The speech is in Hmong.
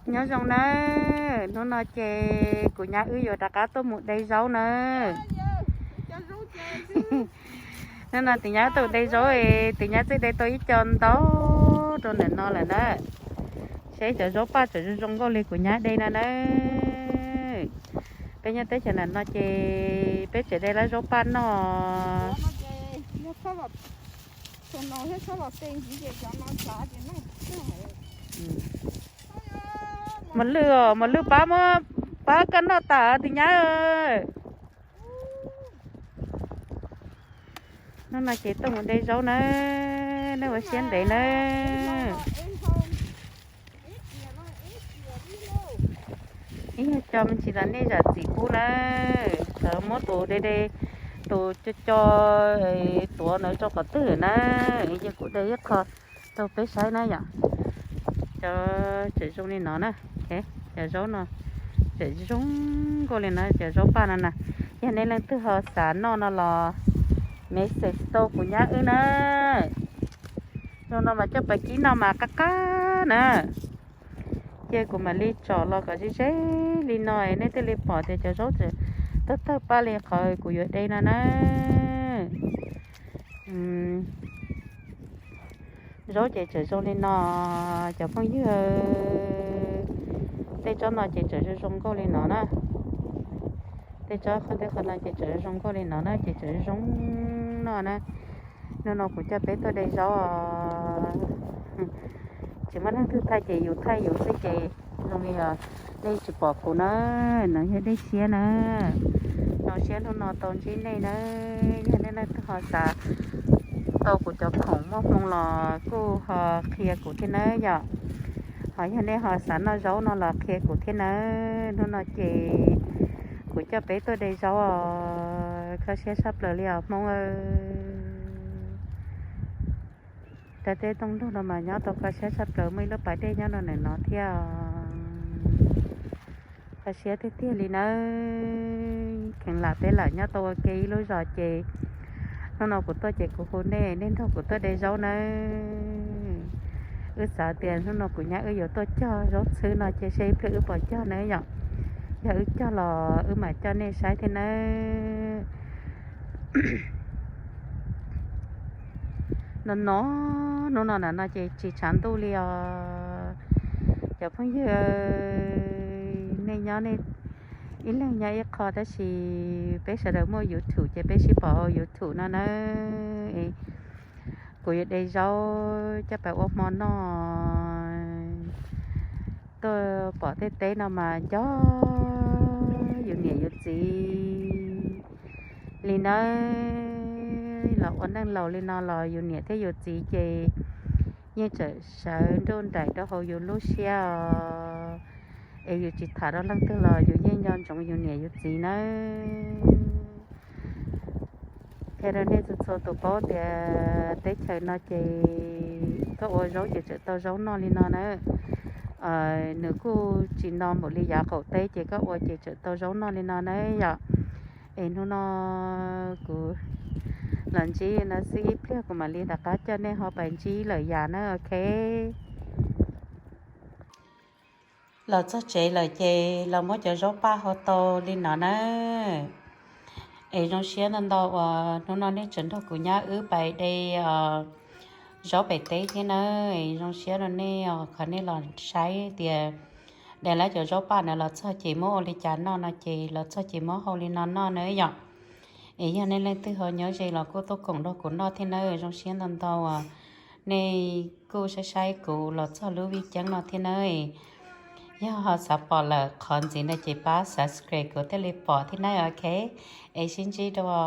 Nyob zoo nawb, hnub no ces kuv nyab wb yuav rov qab tuaj mus de zaub nawb. Hnub no tus nyab tuaj de zaub, tus nyab twb de tau ib co ntau rau ntawm no lawm na. Seb cov zaub paj tseem zoo zoo nkauj li kuv nyab de no nawb. Peb nyob teb chaws ntawm no ces peb tseem de lawm zaub paj noj. Mos lwj, mos lwj pab muab, pab koj noj tas tus nyab. Hnub no ces tuaj mus de zaub nawb, nej ua siab ntev nawb. Ib nyuag co me ntsis los nej zam txim pub nawb, lawv muab tus de de, tus co co tuav ntawd rau qhov twg na, ces kuv de ib qho rau peb saib na yom. Cov tseem zoo li no na, cov zaub no tseem zoo nkauj li no, cov zaub paj no na. Yog nej leej twg ho xav noj no los message tau kuv nyab wb na. Zoo no mas coj pais kib noj mas qab qab na. Ces kuv mam li tsom los kom ze ze li no nej thiaj li pom tias cov zaub tseem tawg tawg paj li qhov kuv yuav de no na. Zaub ces tseem zoo li no, cov phooj ywg, tej tsob no ces tseem zoo zoo nkauj li no na. Tej tsob qhov tej qhov no ces tseem zoo nkauj li no na, ces tseem zoo no na. Hnub no kuv coj peb tuaj de zaub, tsis muaj leej twg thaij ces yus thaij yus xwb ces zoo li nej tsis pom kuv na. No yog dej siab na, zoo siab hnub no tau ntsib nej na. Yog nej leej twg ho xav tau kuv cov khoom muaj hmoo los kuj ho qhia kuv thiab nawb yom. Ho yog nej ho xav noj zaub no los qhia kuv thiab nawb. Hnub no ces kuv coj peb tuaj de zaub os, kho siab tshaj plaws li os Hmoob. Cov teb tooj lug no mas nyob tau kho siab tshaj plaws, muaj ib lub pas dej nyob rau ntawm no thiab. Kho siab tiag tiag li nawb, kheev lam peb lam nyob tau ua ke ib lub zos ces hnub no kuv tuaj ces kuv hu nej, nej nrog kuv tuaj de zaub nawb. Wb xav tias hnub no kuv nyab wb yuav tuaj cog zaub txhwb no ces seb ib pliag wb puas cog nawb yom. Yog wb cog los wb mam coj nej saib thiab nawb. No no, hnub no na no ces tsis tshav ntuj li os. Cov phooj ywg, nej nyob nej ib leeg nyob ib qho tab sis peb sawv daws muaj YouTube ces peb sib pom hauv YouTube no nawb. Kuv yuav de zaub coj pab ua hmo noj. Tuaj pom tej teb no mas nco yus niam yus txiv li nawb. Los ua neej laus li no los yus niam thiab yus txiv ces yeej tseem sawv nruj nraim rau hauv yus lub siab os. Es yus tsis tham rau leej twg los yus yeej nco ntsoov yus niam yus txiv nawb. Qhia rau nej txhua txhua tus paub tias teb chaws no ces koj ua zaub ces tseem tau zaub noj li no na. Nws kuj tsis no npaum li yav qaum teb ces koj ua ces tseem tau zaub noj li no na yom. Es hnub no kuv los ntsib no xwb, ib pliag kuv mam li rov qab coj nej ho pais ntsib lawm yam na, ok. Los txog tsev lawm ces los muab cov zaub paj hau tau li no na. Es zoo siab ntau ntau uas hnub no nej tseem nrog kuv nyab wb pais de zaub pem teb thiab na. Es zoo siab rau nej os, qhov nej los saib tias de lawm cov zaub paj na los txog ces muab ua li cas noj no ces los txog ces muab hau li no noj na yom. Es yog nej leej twg ho nyob ze los kuj tuaj koom nrog kuv noj thiab na. Zoo siab ntau ntau uas nej kuj saib saib kuv los txog lub vij ceeb no thiab na. Yog ho xav pom lawm qhov ntxiv no ces pab subscribe kuv thiaj li pom thiab na, ok. Es sib ntsib dua.